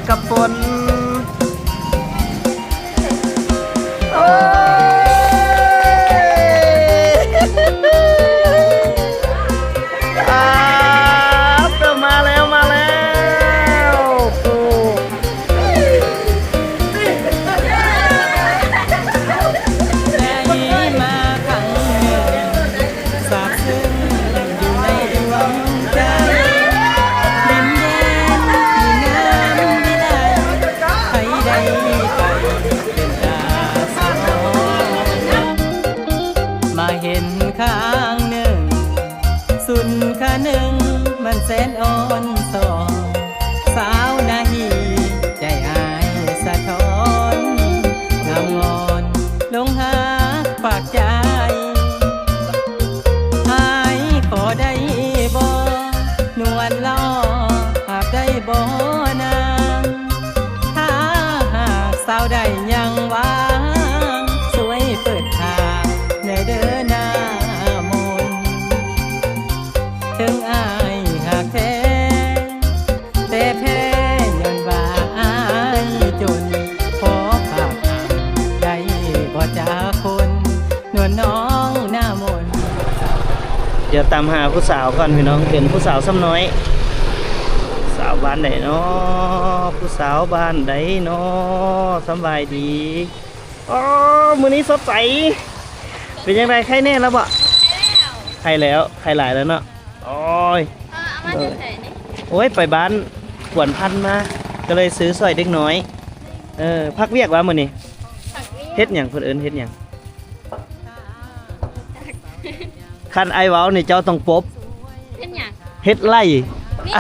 ກັບຝົນ. ໂອ້ຍ ອາ ມາແລ້ວ ມາແລ້ວ ໂອ້ ໄດ້ມາຄັ້ງໜຶ່ງ ຊາບຊຶ້ງຢູ່ໃນດວງໃຈ ດິນແດນທີ່ງາມວິໄລ ໃຜໄດ້ໄປເປັນຕາສະໜອງ ມາເຫັນຄັ້ງໜຶ່ງ ສຸນຄະນຶງມັນແສນອ່ອນສອນ ສາວນາຮີໃຈອ້າຍສະທ້ອນ ງາມງອນຫຼົງຮັກປາກໃຈ ອ້າຍຂໍໄດ້ບໍ່ ນວນຫຼໍ່ຮັບໄດ້ບໍ່ນາງ ຖ້າຫາກສາວໃດຍັງຫວັງ ຊ່ວຍເປີດທາງແດ່ເດີນາມົນ ເຖິງອ້າຍຮັກແທ້ ແຕ່ແພ້ຍ້ອນວ່າອ້າຍຈົນ ຂໍຝາກອ້າຍໄດ້ບໍ່ຈາຄົນ ນວນນ້ອງນາມົນ. ດຽວຕາມຫາຜູ້ສາວກ່ອນພີ່ນ້ອງ ເປັນຜູ້ສາວສ່ຳນ້ອຍ ສາວບ້ານໃດເນາະ ຜູ້ສາວບ້ານໃດເນາະ ສະບາຍດີ. ອໍ ມື້ນີ້ສົດໃສ ເປັນຈັ່ງໃດ ໄຄແນ່ແລ້ວບໍ່? ໄຄແລ້ວ ໄຄຫຼາຍແລ້ວເນາະ. ໂອ້ຍ ເອີ ເອົາມາແຕ່ໃສນີ້? ໂອ້ຍ ໄປບ້ານກວນພັນມາ ກໍເລີຍຊື້ຊ່ອຍເດັກນ້ອຍ. ເອີ ພັກວຽກວະມື້ນີ້? ພັກວຽກ. ເຮັດຫຍັງ ເພິ່ນເອີ້ນເຮັດຫຍັງ? ຄັນອ້າຍເວົ້ານີ້ເຈົ້າຕ້ອງປົບ. ເຮັດຫຍັງ? ເຮັດໄລ່. ນີ້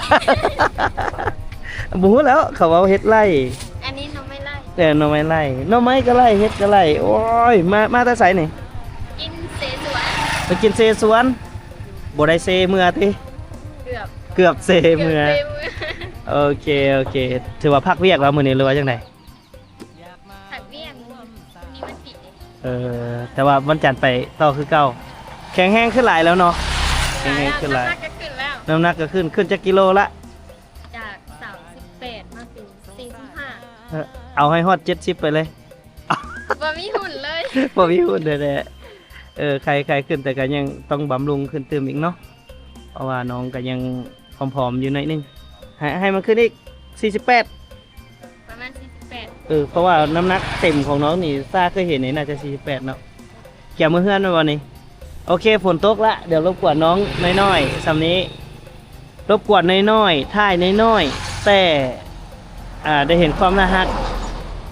ບໍ່ຮູ້ແລ້ວ ເຂົາເວົ້າເຮັດໄລ່. ອັນນີ້ໜໍ່ໄມ້ໄລ່. ເອີ ໜໍ່ໄມ້ໄລ່ ໜໍ່ໄມ້ກໍໄລ່ ເຮັດກໍໄລ່. ໂອ້ຍ ມາ ມາແຕ່ໃສນີ້? ກິນເຊສວນ. ໄປກິນເຊສວນ ບໍ່ໄດ້ເຊເມືອຕິ? ເກືອບ ເກືອບເຊເມືອ. ເກືອບເຊເມືອ. ໂອເຄ ໂອເຄ ຖືວ່າພັກວຽກແລ້ວມື້ນີ້ ຫຼືວ່າຈັ່ງໃດ? ພັກວຽກ ມື້ນີ້ວັນທິດເດ້. ເອີ ແຕ່ວ່າວັນຈັນໄປຕໍ່ຄືເກົ່າ. ແຂງແຮງຂຶ້ນຫຼາຍແລ້ວເນາະ. ແຂງແຮງຂຶ້ນຫຼາຍ. ນ້ຳໜັກກໍຂຶ້ນແລ້ວ. ນ້ຳໜັກກໍຂຶ້ນ ຂຶ້ນຈັກກິໂລລະ? ຈາກສາມສິບແປດມາເປັນສີ່ສິບຫ້າ. ເອີ ເອົາໃຫ້ຮອດເຈັດສິບໄປເລີຍ. ບໍ່ມີຫຸ່ນເລີຍ. ບໍ່ມີຫຸ່ນແທ້ໆ. ເອີ ໄຄ ໄຄຂຶ້ນ ແຕ່ກໍຍັງຕ້ອງບຳລຸງຂຶ້ນຕື່ມອີກເນາະ ເພາະວ່ານ້ອງກໍຍັງຜອມໆຢູ່ໜ້ອຍໜຶ່ງ. ໃຫ້ ໃຫ້ມັນຂຶ້ນອີກສີ່ສິບແປດ. ປະມານສີ່ສິບແປດ. ເອີ ເພາະວ່ານ້ຳໜັກເຕັມຂອງນ້ອງນີ້ ຊາເຄີຍເຫັນນີ້ໜ້າຈະສີ່ສິບແປດເນາະ. ກຽມເມືອເຮືອນແມ່ນບໍ່ນີ້? ໂອເຄ ຝົນຕົກລະ ດຽວລົບກວນນ້ອງໜ້ອຍໆ ສ່ຳນີ້ ລົບກວນໜ້ອຍໆ ຖ່າຍໜ້ອຍໆ ແຕ່ ອ່າ ໄດ້ເຫັນຄວາມໜ້າຮັກ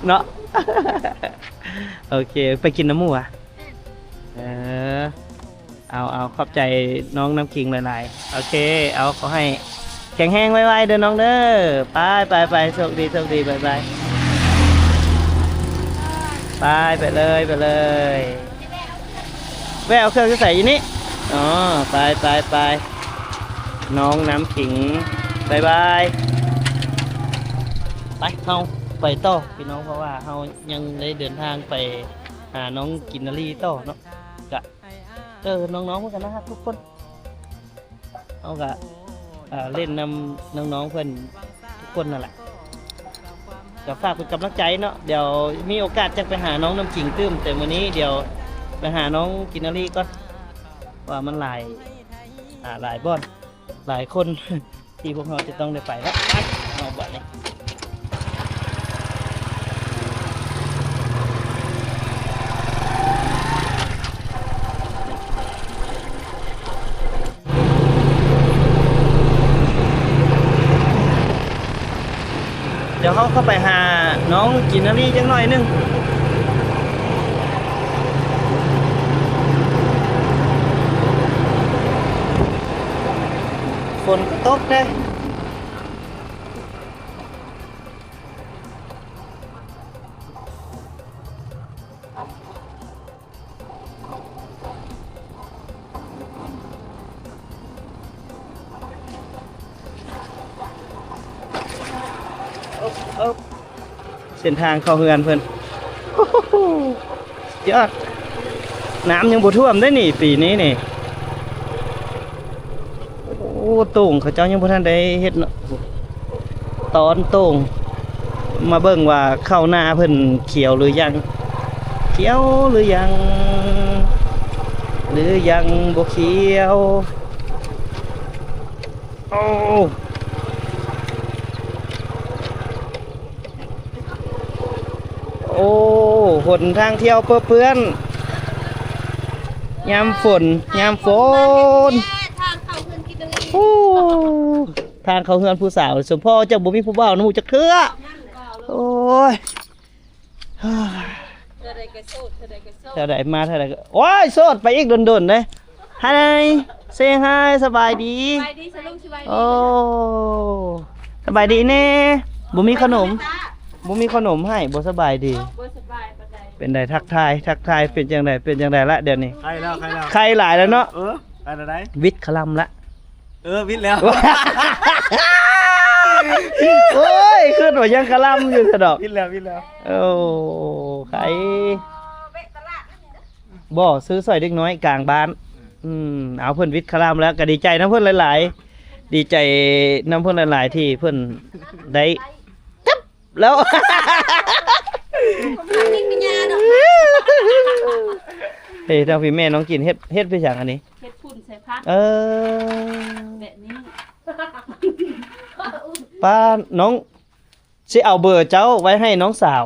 ເນາະ. ໂອເຄ ໄປກິນນ້ຳໝູຫວາ? ເອີ ເອົາ ເອົາ ຂອບໃຈນ້ອງນ້ຳຄິງຫຼາຍໆ. ໂອເຄ ເອົາ ຂໍໃຫ້ແຂງແຮງໄວໆເດີນ້ອງເດີ. ໄປ ໄປ ໄປ ໂຊກດີ ໂຊກດີ ບາຍບາຍ. ໄປ ໄປເລີຍ ໄປເລີຍ. ແວ່ເອົາເຄື່ອງຢູ່ໃສ? ຢູ່ນີ້. ອໍ ໄປ ໄປ ໄປ ນ້ອງນ້ຳຂິງ ບາຍບາຍ. ໄປ ເຮົາໄປຕໍ່ພີ່ນ້ອງ ເພາະວ່າເຮົາຍັງໄດ້ເດີນທາງໄປຫານ້ອງກິນນາລີຕໍ່ເນາະ. ກະ ເອີ ນ້ອງໆເພິ່ນກໍໜ້າຮັກທຸກຄົນ. ເຮົາກະ ເອີ ຫຼິ້ນນຳນ້ອງໆເພິ່ນທຸກຄົນນັ້ນແຫຼະ ກໍຝາກເປັນກຳລັງໃຈເນາະ. ດຽວມີໂອກາດຈັກໄປຫານ້ອງນ້ຳຂິງຕື່ມ ແຕ່ມື້ນີ້ດຽວໄປຫານ້ອງກິນນາລີກ່ອນ ວ່າມັນຫຼາຍ ອ່າ ຫຼາຍບ່ອນ ຫຼາຍຄົນ ທີ່ພວກເຮົາຈະຕ້ອງໄດ້ໄປແລ້ວ. ໄປ ເຮົາບາດນີ້ ດຽວເຮົາເຂົ້າໄປຫານ້ອງກິນນາລີຈັກໜ້ອຍໜຶ່ງ. ຝົນກໍຕົກເດ້. ເສັ້ນທາງເຂົ້າເຮືອນເພິ່ນ ຍອດ ນ້ຳຍັງບໍ່ຖ້ວມເດ້ນີ້ ປີນີ້ນີ້. ໂອ້ ໂຕ່ງເຂົາເຈົ້າຍັງບໍ່ທັນໄດ້ເຮັດເນາະ ຕອນໂຕ່ງ ມາເບິ່ງວ່າເຂົ້າໜ້າເພິ່ນຂຽວຫຼືຍັງ ຂຽວຫຼືຍັງ ຫຼືຍັງບໍ່ຂຽວ. ໂອ້ ໂອ້ ຫົນທາງທ່ຽວເປິເປື້ອນ ຍາມຝົນ ຍາມຝົນ. ໂອ້ ທາງເຂົ້າເຮືອນຜູ້ສາວ ສົມພໍຈະບໍ່ມີຜູ້ບ່າວນຳຮູ້ຈັກເທື່ອ. ໂອ້ຍ ເທື່ອໃດກໍໂສດ ເທື່ອໃດກໍໂສດ ເທື່ອໃດມາເທື່ອໃດກໍ ໂອ້ຍ ໂສດໄປອີກດົນໆເດ້. Hi say hi ສະບາຍດີ ສະບາຍດີ ສະລຸງ ສະບາຍດີ. ໂອ້ ສະບາຍດີແນ່. ບໍ່ມີຂະໜົມ ບໍ່ມີຂະໜົມໃຫ້ ບໍ່ສະບາຍດີ ບໍ່ສະບາຍປານໃດ. ເປັນໃດ ທັກທາຍ ທັກທາຍ ເປັນຈັ່ງໃດ ເປັນຈັ່ງໃດລະດຽວນີ້? ໄຄແລ້ວ ໄຄແລ້ວ ໄຄຫຼາຍແລ້ວເນາະ. ເອີ ໄຄແລ້ວໃດ ວິດຄະລຳລະ. ເອີ ວິດແລ້ວ. ໂອ້ຍ ຄິດວ່າຍັງຄະລຳຢູ່ຊະດອກ. ວິດແລ້ວ ວິດແລ້ວ. ໂອ້ ໄຄ ບໍ່ ຊື້ຊ່ອຍເດັກນ້ອຍກາງບ້ານ. ອືມ ເອົາ ເພິ່ນວິດຄະລຳແລ້ວ ກໍດີໃຈນຳເພິ່ນຫຼາຍໆ ດີໃຈນຳເພິ່ນຫຼາຍໆ ທີ່ເພິ່ນໄດ້ຈັບແລ້ວ. ເອີ ທາງພີ່ແມ່ນ້ອງກິນເຮັດ ເຮັດໄປຫຍັງອັນນີ້? ເຮັດຝຸ່ນໃສ່ຜັກ. ເອີ ແບບນີ້ ປ້າ ນ້ອງ ຊິເອົາເບີເຈົ້າໄວ້ໃຫ້ນ້ອງສາວ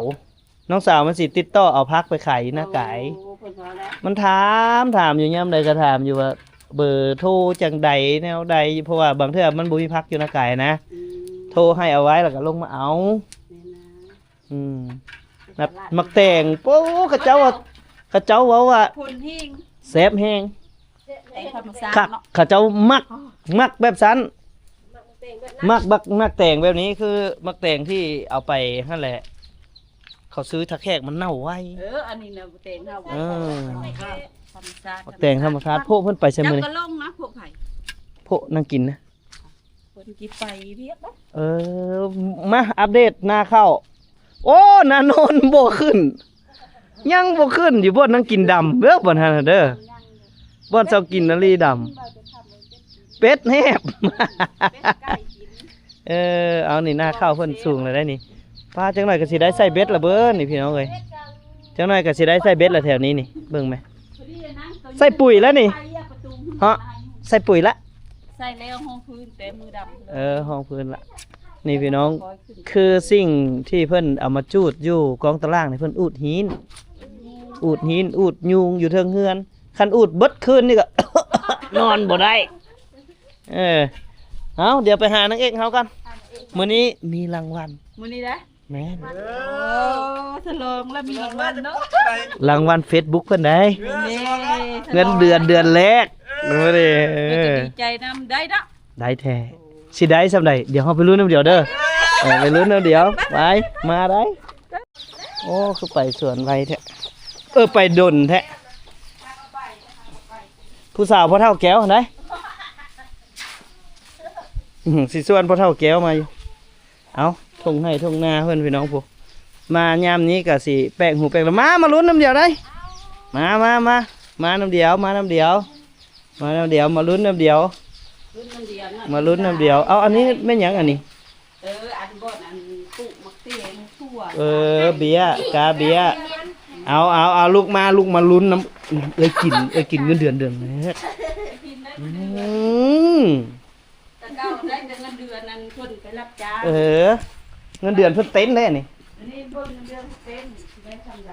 ນ້ອງສາວມັນຊິຕິດຕໍ່ເອົາຜັກໄປຂາຍຢູ່ນາກາຍ. ໂອ້ ເພິ່ນວ່າແລ້ວ ມັນຖາມ ຖາມຢູ່ ຍາມໃດກໍຖາມຢູ່ວ່າເບີໂທຈັ່ງໃດແນວໃດ ເພາະວ່າບາງເທື່ອມັນບໍ່ມີຜັກຢູ່ນາກາຍນະ. ອືມ ໂທໃຫ້ເອົາໄວ້ ແລ້ວກໍລົງມາເອົາ. ແມ່ນນະ. ອືມ ມັກແຕງ ໂອ້ ເຂົາເຈົ້າວ່າ ເຂົາເຈົ້າເວົ້າວ່າ ຜົນແຮງ ແຊບແຮງ. ແຕງທຳມະຊາດເນາະ ເຂົາເຈົ້າມັກ ມັກແບບຊັ້ນ ມັກ ມັກ ມັກແຕງແບບນີ້ ຄືໝາກແຕງທີ່ເອົາໄປຫັ້ນແຫຼະ ເຂົາຊື້ຖ້າແຂກມັນເນົ່າໄວ. ເອີ ອັນນີ້ນະ ແຕງເຮົາ ເອີ ທຳມະຊາດ ໝາກແຕງທຳມະຊາດ. ພວກເພິ່ນໄປໃສມື້ນີ້? ເຈົ້າກໍລົງນະ ພວກໃຜ? ພວກນາງກິນນະ ເພິ່ນຊິໄປວຽກນະ. ເອີ ມາອັບເດດນາເຂົ້າ. ໂອ້ ນາໂນນບໍ່ຂຶ້ນ ຍັງບໍ່ຂຶ້ນຢູ່ ບ່ອນນາງກິນດຳເດີ້ ບ່ອນຫັ້ນນະເດີ້ ບ່ອນເຈົ້າກິນນາລີດຳ ເປັດແຮບ. ເອີ ເອົາ ນີ້ນາເຂົ້າເພິ່ນສູງແລ້ວໄດ໋ນີ້. ປ້າ ຈັກໜ້ອຍກໍຊິໄດ້ໃສ່ເບັດລະເບີນີ້ ພີ່ນ້ອງເອີຍ ຈັກໜ້ອຍກໍຊິໄດ້ໃສ່ເບັດລະແຖວນີ້ນີ້ ເບິ່ງແມະ ໃສ່ປຸ໋ຍລະນີ້ ເນາະ ໃສ່ປຸ໋ຍລະ. ໃສ່ແລ້ວຮອງພື້ນແຕ່ມືດຳ. ເອີ ຮອງພື້ນລະ ນີ້ພີ່ນ້ອງ ຄືສິ່ງທີ່ເພິ່ນເອົາມາຈູດຢູ່ກ້ອງຕະລ່າງນີ້ ເພິ່ນອູດຫີນ ອູດຫີນ ອູດຍຸງຢູ່ເທິງເຮືອນ. ຄັນອູດເບິດຄືນນີ້ກໍ ນອນບໍ່ໄດ້. ເອີ ເອົາ ດຽວໄປຫານາງເອກເຮົາກ່ອນ. ມື້ນີ້ມີລາງວັນ ມື້ນີ້ໄດ໋. ແມ່ນ ໂອ້ ສະຫຼອງລະມີລາງວັນເນາະ ລາງວັນເຟສບຸກເພິ່ນໄດ໋. ເງິນເດືອນເດືອນແລກ. ເອີ ເພິ່ນກໍດີໃຈນຳໄດ໋ເນາະ. ໄດ້ແທ້ ຊິໄດ້ສ່ຳໃດ ດຽວເຮົາໄປລຸ້ນນຳດຽວເດີ້. ເອີ ໄປລຸ້ນນຳດຽວ ໄປ ມາໄດ້. ໂອ້ ຄືໄປສວນໄວແທ້ ເອີ ໄປດົນແທ້. ຜູ້ສາວພໍ່ເຖົ້າແກ້ວຫັ້ນໃດ໋ ອື ຊິຊວນພໍ່ເຖົ້າແກ້ວມາຢູ່. ເອົາ ທົ່ງໄຮ່ທົ່ງນາເພິ່ນ ພີ່ນ້ອງຜູ້ ມາຍາມນີ້ກໍຊິແປກຫູແປກຕາ. ມາ ມາລຸ້ນນຳດຽວໄດ໋. ມາ ມາ ມາ ມານຳດຽວ ມານຳດຽວ ມານຳດຽວ ມາລຸ້ນນຳດຽວ ລຸ້ນນຳດຽວເນາະ ມາລຸ້ນນຳດຽວ. ເອົາ ອັນນີ້ແມ່ນຫຍັງອັນນີ້? ເອີ ອັນບ່ອນອັນປູກໝາກເຕງຖົ່ວ. ເອີ ເບ້ຍ ກາເບ້ຍ. ເອົາ ເອົາ ເອົາ ລຸກມາ ລຸກມາລຸ້ນນຳເອື້ອຍກິນ ເອື້ອຍກິນເງິນເດືອນເດືອນແລກ. ອືມ ແຕ່ເກົ່າໄດ້ແຕ່ເງິນເດືອນນັ້ນເພິ່ນໄປຮັບຈ້າງ. ເອີ ເງິນເດືອນເພິ່ນເຕັນແລ້ວນີ້. ອັນນີ້ເບິ່ງເງິນເດືອນເຕັນຊິໄດ້ສ່ຳໃດ.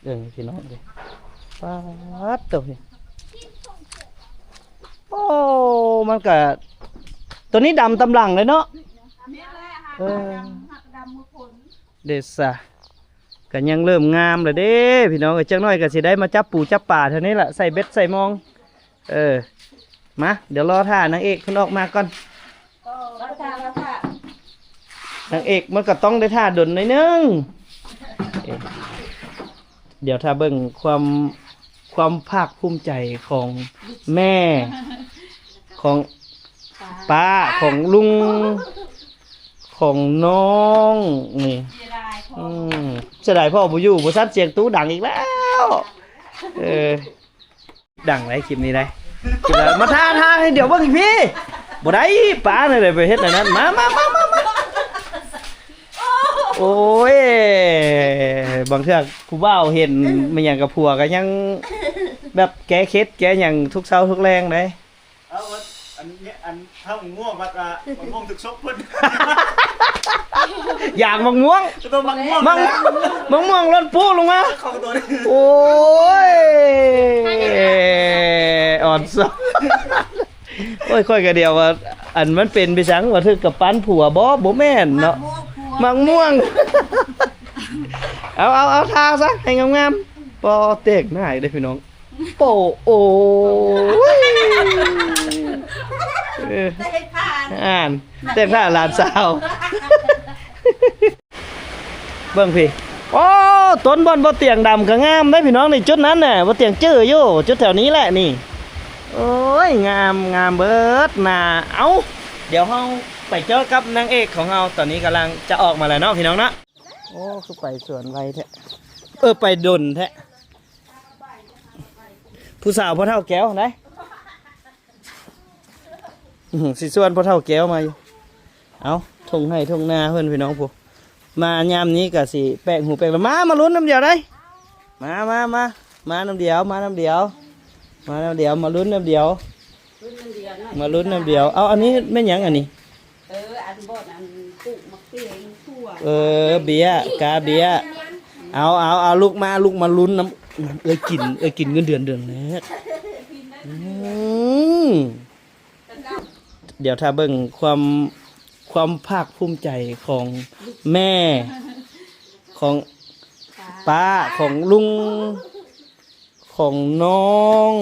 ເອີ ພີ່ນ້ອງເອີຍ ປາດໂຕ ໂອ້ ມັນກະ ໂຕນີ້ດຳຕາມຫຼັງເລີຍເນາະ. ແມ່ນແຫຼະ ຫາກ ເອີ ດຳ ຫາກດຳມື້ຝົນ. ເດຊະ ກໍຍັງເລີ່ມງາມແລ້ວເດ້ພີ່ນ້ອງເອີຍ. ຈັກໜ້ອຍກໍຊິໄດ້ມາຈັບປູຈັບປາແຖວນີ້ລະ ໃສ່ເບັດໃສ່ມອງ. ເອີ ມາ ດຽວລໍຖ້ານາງເອກເພິ່ນອອກມາກ່ອນ. ລໍຖ້າ ລໍຖ້າ ນາງເອກມັນກໍຕ້ອງໄດ້ຖ້າດົນໜ້ອຍໜຶ່ງ. ເອີ ດຽວຖ້າເບິ່ງຄວາມ ຄວາມພາກພູມໃຈຂອງແມ່ ຂອງ ປ້າ ຂອງລຸງ ຂອງນ້ອງນີ້. ເສຍດາຍພໍ່ ອືມ ເສຍດາຍພໍ່ບໍ່ຢູ່ ບໍ່ຊັ້ນສຽງຕູ້ດັງອີກແລ້ວ. ເອີ ດັງໄດ໋ຄລິບນີ້ໄດ໋. ມາຖ້າ ຖ້າໃຫ້ດຽວເບິ່ງອີກພີ້ ບໍ່ໄດ້ ປ້ານີ້ໄດ້ໄປເຮັດອັນນັ້ນ. ມາ ມາ ມາ ມາ ມາ. ໂອ້ຍ ບາງເທື່ອຜູ້ບ່າວເຫັນ ແມ່ນຫຍັງກັບຜົວກໍຍັງແບບແກ້ເຄັດແກ້ຫຍັງທຸກເຊົ້າທຸກແລງເດ້. ເອົາ ອັນນີ້ ອັນເຮົາງ່ວງວ່າ ວ່າງ່ວງຖືກສົບເພິ່ນ ຢາກໝາກມ່ວງ ຕົວໝາກມ່ວງ ໝາກ ໝາກມ່ວງຫຼົ່ນປູລົງມາ ເຂົາຕົວນີ້ ໂອ້ຍ ອ່ອນຊອນ. ໂອ້ຍ ຂ້ອຍກໍດຽວວ່າ ອັນມັນເປັນໄປສັງ ວ່າຖືກກັບປັນຜົວບໍ່? ບໍ່ແມ່ນເນາະ ໝາກມ່ວງ ເອົາ ເອົາ ເອົາ ທາຊະໃຫ້ງາມໆ. ປໍແຕກໜ້າອີກເດ້ພີ່ນ້ອງ ໂປະ ໂອ້ຍ ເອີ ແຕ່ງທ່າ ອ່ານ ແຕ່ງທ່າຫຼານສາວ. ເບິ່ງພີ້ ໂອ້ ຕົ້ນບ່ອນບໍ່ຕຽງດຳກໍງາມເດ້ພີ່ນ້ອງນີ້ ຈຸດນັ້ນນະ ບໍ່ຕຽງຈື່ຢູ່ ຈຸດແຖວນີ້ແຫຼະນີ້. ໂອ້ຍ ງາມ ງາມເບີດໜ້າ. ເອົ້າ ດຽວເຮົາໄປເຈີກັບນາງເອກຂອງເຮົາ ຕອນນີ້ກຳລັງຈະອອກມາແລ້ວເນາະພີ່ນ້ອງເນາະ. ໂອ້ ຄືໄປສວນໄວແທ້ ເອີ ໄປດົນແທ້. ຜູ້ສາວພໍ່ເຖົ້າແກ້ວຫັ້ນໃດ ອື ຊິຊວນພໍ່ເຖົ້າແກ້ວມາຢູ່. ເອົ້າ ທົ່ງໄຮ່ທົ່ງນາເພິ່ນພີ່ນ້ອງຜູ້ ມາຍາມນີ້ກໍຊິແປກຫູແປກຕາ. ມາ ມາລຸ້ນນຳດຽວໃດ ມາ ມາ ມາ ມານຳດຽວ ມານຳດຽວ ມານຳດຽວ ມາລຸ້ນນຳດຽວ ລຸ້ນນຳດຽວເນາະ ມາລຸ້ນນຳດຽວ. ເອົາ ອັນນີ້ແມ່ນຫຍັງອັນນີ້? ເອີ ອັນບ່ອນອັນປູກໝາກເຂງຖົ່ວ ເອີ ເບ້ຍ ກາເບ້ຍ. ເອົາ ເອົາ ເອົາ ລຸກມາ ລຸກມາລຸ້ນນຳ ເອື້ອຍກິນ ເອື້ອຍກິນເງິນເດືອນເດືອນແລກ. ອືມ ດຽວຖ້າເບິ່ງຄວາມ ຄວາມພາກພູມໃຈຂອງແມ່ ຂອງປ້າ ຂອງລຸງ ຂອງນ້ອງ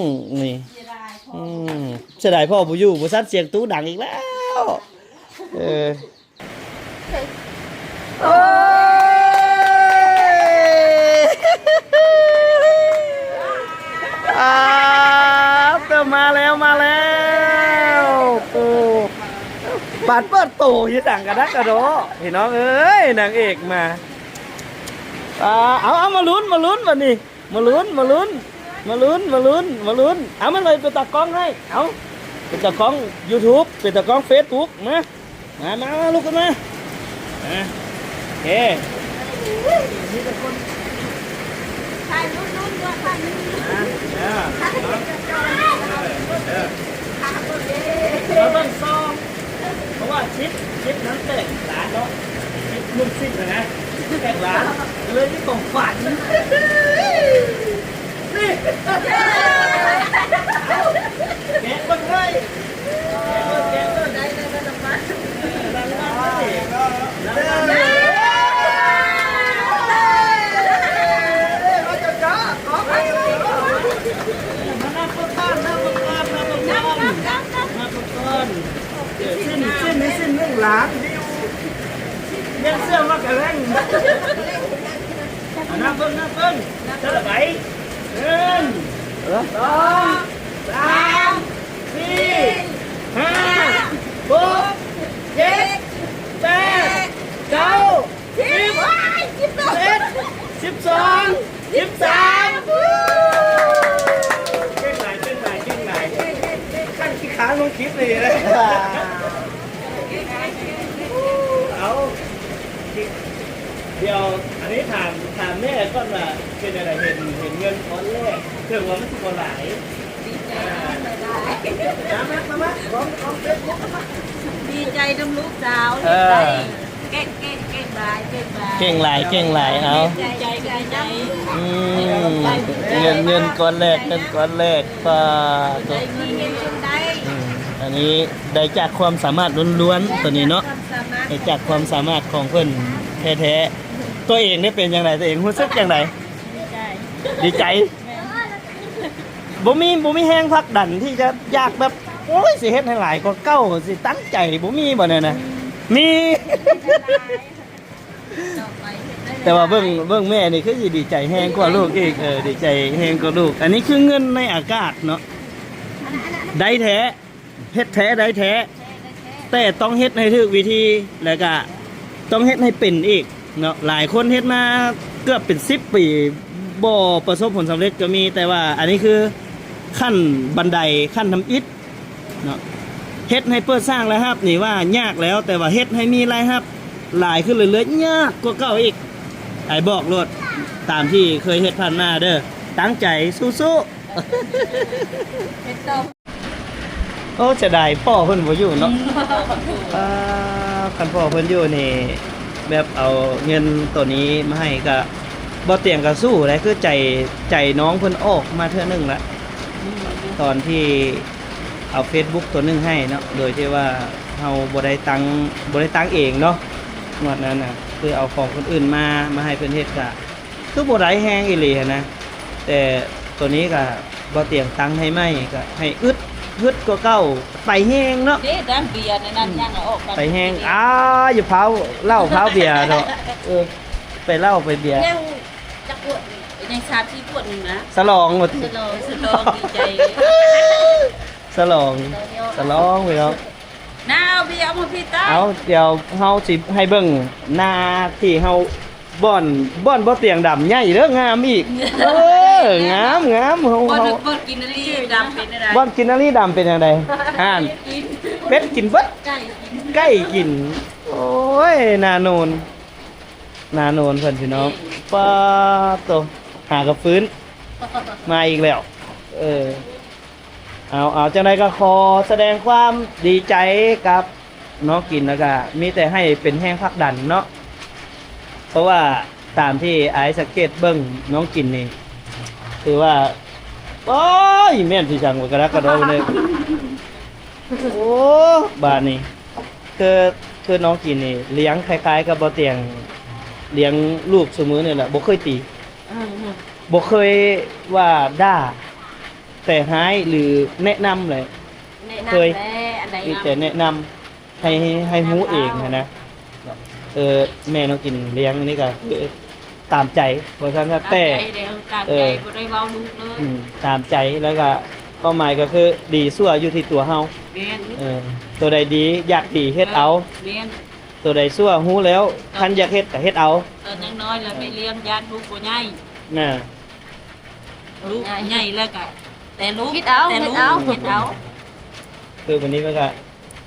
ນີ້. ເສຍດາຍພໍ່ ອືມ ເສຍດາຍພໍ່ບໍ່ຢູ່ ບໍ່ຊັ້ນສຽງຕູ້ດັງອີກແລ້ວ. ເອີ ໂອ້ຍ ອາ ເຕີມມາແລ້ວ ມາແລ້ວ. ໂອ້ ບາດເປີດໂຕຢູ່ສັງກະດັກກະດໍ ພີ່ນ້ອງເອີຍ ນາງເອກມາ. ອາ ເອົາ ເອົາ ມາລຸ້ນ ມາລຸ້ນບັດນີ້. ມາລຸ້ນ ມາລຸ້ນ ມາລຸ້ນ ມາລຸ້ນ ມາລຸ້ນ. ເອົາ ມາເລີຍ ເປັນຕາກ້ອງໃຫ້ ເອົາ ເປັນຕາກ້ອງຢູທູບ ເປັນຕາກ້ອງເຟສບຸກ ມາ ມາ ມາ ມາ ລຸກຂຶ້ນມາ ອາ ໂອເຄ ມີແຕ່ຄົນ ຖ່າຍຮູບ ຮູບ ຖ່າຍຮູບ ອ່າ ເອີ ເອີ ເອົາເບິ່ງຊອງ. ເພາະວ່າຊິບ ຊິບນັ້ນແຕກລ້ານເນາະ ຊິບ ໜຶ່ງ ສິບນະ ແຕກລ້ານ ເລີຍມີຂອງຂວັນ ນີ້ ແກະເບິ່ງເລີຍ ແກະເບິ່ງ ແກະເບິ່ງ ໄດ້ ໄດ້ ໄດ້ລາງວັນ ເອີ ລາງວັນ ມານັບເບິ່ງກ່ອນ ນັບເບິ່ງກ່ອນ ນັບເບິ່ງກ່ອນ ນັບເບິ່ງກ່ອນ. ສິ້ນ ສິ້ນນີ້ສິ້ນໜຶ່ງລ້ານວິວ ຍັງເຊື່ອວ່າກະແລ່ງ ອາ ນັບເບິ່ງ ນັບເບິ່ງ ແຕ່ລະໃບ ໜຶ່ງ ສອງ ສາມ ສີ່ ຫ້າ ຫົກ ເຈັດ ແປດ ເກົ້າ ສິບ ສິບເອັດ ສິບສອງ ສິບສາມ. ເກັ່ງຫຼາຍ ເກັ່ງຫຼາຍ ເກັ່ງຫຼາຍ ຂັ້ນຂີ້ຄ້ານລົງຄລິບນີ້ເລີຍ. ເອົາ ດຽວ ອັນນີ້ຖາມ ຖາມແມ່ກ່ອນວ່າ ເປັນຈັ່ງໃດ ເຫັນ ເຫັນເງິນກ້ອນແລກ ເຖິງວ່າມັນຊິບໍ່ຫຼາຍ ດີໃຈນຳລູກສາວ ເອີ ເກັ່ງ ເກັ່ງ ເກັ່ງຫຼາຍ ເກັ່ງຫຼາຍ ເກັ່ງຫຼາຍ ເກັ່ງຫຼາຍ ເອົາ ດີໃຈ ດີໃຈນຳ ອືມ ເງິນ ເງິນກ້ອນແລກ ເງິນກ້ອນແລກ ປາໂຕ ໄດ້ເງິນ ເງິນຈົນໄດ້ ອືມ ອັນນີ້ໄດ້ຈາກຄວາມສາມາດລ້ວນໆ ໂຕນີ້ເນາະ ໄດ້ຈາກຄວາມສາມາດຂອງເພິ່ນແທ້ໆ. ໂຕເອງໄດ້ເປັນຈັ່ງໃດ? ໂຕເອງຮູ້ສຶກຈັ່ງໃດ? ດີໃຈ ດີໃຈ ບໍ່ມີ ບໍ່ມີແຮງຜັກດັນທີ່ຈະຢາກແບບ ໂອ້ຍ ຊິເຮັດໃຫ້ຫຼາຍກວ່າເກົ່າ ຊິຕັ້ງໃຈ ບໍ່ມີບໍ່ແນວນະ? ມີ ແຕ່ວ່າເບິ່ງ ເບິ່ງແມ່ນີ້ຄືຊິດີໃຈແຮງກວ່າລູກອີກ ເອີ ດີໃຈແຮງກວ່າລູກ. ອັນນີ້ຄືເງິນໃນອາກາດເນາະ ໄດ້ແທ້ ເຮັດແທ້ໄດ້ແທ້ ແຕ່ຕ້ອງເຮັດໃຫ້ຖືກວິທີ ແລ້ວກະຕ້ອງເຮັດໃຫ້ເປັນອີກເນາະ. ຫຼາຍຄົນເຮັດມາເກືອບເປັນສິບປີ ບໍ່ປະສົບຜົນສຳເລັດກໍມີ ແຕ່ວ່າອັນນີ້ຄືຂັ້ນບັນໄດ ຂັ້ນທຳອິດເນາະ. ເຮັດໃຫ້ເປີດສ້າງລາຍຮັບນີ້ວ່າຍາກແລ້ວ ແຕ່ວ່າເຮັດໃຫ້ມີລາຍຮັບ ຫຼາຍຂຶ້ນເລື້ອຍໆ ຍາກກວ່າເກົ່າອີກ. ອ້າຍບອກໂລດ ຕາມທີ່ເຄີຍເຮັດຜ່ານມາເດີ. ຕັ້ງໃຈ ສູ້ໆ. ເຮັດຕໍ່. ໂອ້ ເສຍດາຍພໍ່ເພິ່ນບໍ່ຢູ່ເນາະ. ອືມ ອ່າ ຄັນພໍ່ເພິ່ນຢູ່ນີ້ ແບບເອົາເງິນໂຕນີ້ມາໃຫ້ກະ ບໍ່ຕຽງກະສູ້ໄດ໋. ຄືໃຈ ໃຈນ້ອງເພິ່ນອອກມາເທື່ອໜຶ່ງລະ ອືມ ຕອນທີ່ເອົາເຟສບຸກໂຕໜຶ່ງໃຫ້ເນາະ ໂດຍທີ່ວ່າເຮົາບໍ່ໄດ້ຕັ້ງ ບໍ່ໄດ້ຕັ້ງເອງເນາະ. ງວດນັ້ນນະ ຄືເອົາຂອງຄົນອື່ນມາ ມາໃຫ້ເພິ່ນເຮັດກະ ຄືບໍ່ໄດ້ແຮງອີ່ຫຼີຫັ້ນນະ. ແຕ່ໂຕນີ້ກະບໍ່ຕຽງຕັ້ງໃຫ້ໃໝ່ ກະໃຫ້ອຶດ ອຶດກວ່າເກົ່າ ໄປແຮງເນາະ. ເດ້ ດ້ານເບຍໃນນັ້ນຍັງເອົາອອກມາ ໄປແຮງ. ອາ ຢ່າພາວເຫຼົ້າພາວເບຍເນາະ. ເອີ ໄປເຫຼົ້າໄປເບຍ. ຍັງຈັກຂວດ? ຍັງສາມສີ່ຂວດໜຶ່ງນະ. ສະຫຼອງວ່າຕິ? ສະຫຼອງ ສະຫຼອງ ດີໃຈ. ສະຫຼອງ ສະຫຼອງພີ່ນ້ອງ. ນ້າເອົາເບຍເອົາມາພີ້ຕາ. ເອົາ ດຽວເຮົາຊິໃຫ້ເບິ່ງໜ້າທີ່ເຮົາ ບ່ອນ ບ່ອນບໍ່ຕຽງດຳໃຫຍ່ເດີ ງາມອີກ. ເອີ ງາມ ງາມ. ເຮົາ ບ່ອນ ເຮົາ ບ່ອນກິນນາລີດຳເປັນຈັ່ງໃດ? ບ່ອນກິນນາລີດຳເປັນຈັ່ງໃດ? ຫັ້ນ ກິນ ເປັດກິນເບິດ ໄກ່ກິນ ໄກ່ກິນ. ໂອ້ຍ ໜ້າໂນນ ໜ້າໂນນເພິ່ນພີ່ນ້ອງ. ປາດໂຕ ຫາກະຟື້ນ ມາອີກແລ້ວ. ເອີ ເອົາ ເອົາ ຈັ່ງໃດກໍຂໍສະແດງຄວາມດີໃຈກັບນ້ອງກິນ ແລ້ວກະມີແຕ່ໃຫ້ເປັນແຮງຜັກດັນເນາະ. ເພາະວ່າຕາມທີ່ອ້າຍສັງເກດເບິ່ງນ້ອງກິນນີ້ ຄືວ່າ ໂອ້ຍ ແມ່ນທີ່ສັງວ່າກະດັກກະດໍ້ເລີຍ. ໂອ້ ບາດນີ້ ຄື ຄືນ້ອງກິນນີ້ລ້ຽງຄ້າຍໆກັບບໍ່ຕຽງລ້ຽງລູກຊຸມື້ນີ້ແຫຼະ ບໍ່ເຄີຍຕີ ອືມ ບໍ່ເຄີຍວ່າດ່າ ແຕ່ຮ້າຍ ຫຼື ແນະນຳແຫຼະ. ແນະນຳ ເຄີຍ ແລະ ອັນໃດ ມີແຕ່ແນະນຳ ໃຫ້ ໃຫ້ຮູ້ເອງຫັ້ນນະ. ເອີ ແມ່ນ້ອງກິນລ້ຽງນີ້ກະຄືຕາມໃຈ ວ່າຊັ້ນຊະ. ຕາມໃຈ ແຕ່ ຕາມໃຈ ເອີ ບໍ່ໄດ້ເວົ້າລູກເລີຍ. ອືມ ຕາມໃຈ ແລ້ວກະຄວາມໝາຍກໍຄືດີຊົ່ວຢູ່ທີ່ຕົວເຮົາ. ແມ່ນ ເອີ ໂຕໃດດີ ຢາກດີ ເຮັດເອົາ. ແມ່ນ ໂຕໃດຊົ່ວ ຮູ້ແລ້ວ ຄັນຢາກເຮັດກະເຮັດເອົາ. ຕອນຍັງນ້ອຍແລ້ວໄປລ້ຽງ ຢ້ານລູກບໍ່ໃຫຍ່ ນະ. ລູກໃຫຍ່ແລ້ວກະ ແຕ່ລູກ ເຮັດເອົາ ແຕ່ລູກ ເຮັດເອົາ ເຮັດເອົາ. ຄືບັດນີ້ມັນກະ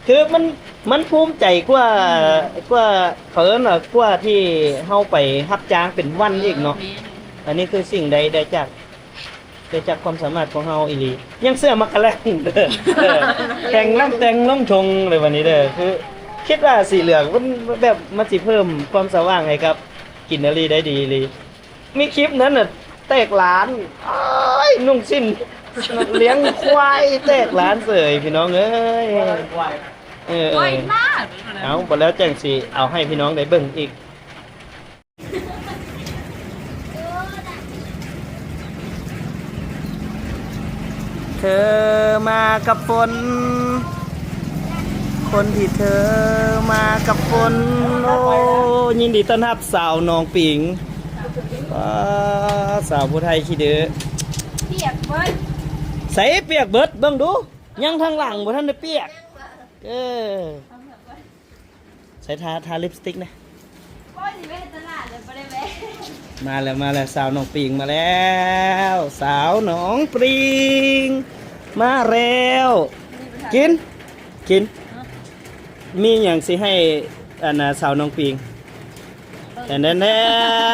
ຄືມັນ ມັນພູມໃຈກວ່າ ອືມ ກວ່າ ເຂົາເອີ້ນວ່າ ກວ່າທີ່ເຮົາໄປຮັບຈ້າງເປັນວັນອີກເນາະ. ເອີ ແມ່ນ ອັນນີ້ຄືສິ່ງໃດໄດ້ຈາກ ໄດ້ຈາກຄວາມສາມາດຂອງເຮົາອີ່ຫຼີ. ຍັງເສື້ອໝາກກະແລ້ງ ເດີ ເອີ ແຕ່ງລຳແຕ່ງລົງທົ່ງເລີຍບັດນີ້ເດີ. ຄືຄິດວ່າສີເຫຼືອງມັນແບບ ມັນຊິເພີ່ມຄວາມສະຫວ່າງໃຫ້ກັບກິນນາລີໄດ້ດີອີ່ຫຼີ. ມີຄລິບນັ້ນນະ ແຕກລ້ານ ໂອ້ຍ ນຸ່ງສິ້ນ ລ້ຽງຄວາຍແຕກລ້ານເສີຍ ພີ່ນ້ອງເອີຍ. ເອີ ເອີ ເອົາ ບໍ່ແລ້ວຈັ່ງຊິເອົາໃຫ້ພີ່ນ້ອງໄດ້ເບິ່ງອີກ. ເທີມາກັບຝົນ ຄົນທີ່ເທີມາກັບຝົນ. ໂອ້ ຍິນດີຕ້ອນຮັບສາວໜອງປິງ. ວ້າ ສາວຜູ້ໄທຂີ້ດື້ ປຽກເບິດ. ໃສປຽກເບິດ? ເບິ່ງດູ ຍັງທາງຫຼັງບໍ່ທັນໄດ້ປຽກ. ເອີ ໃສ່ທາ ທາລິບສະຕິກແດ່. ໂອ້ຍ ຊິໄປຕະຫຼາດແລ້ວ ບໍ່ໄດ້ແວະ. ມາແລ້ວ ມາແລ້ວ ສາວໜອງປິງມາແລ້ວ ສາວໜອງປິງມາແລ້ວ. ກິນ ກິນ ມີຫຍັງຊິໃຫ້ ອັນນ່າ ສາວໜອງປິງ? ແດ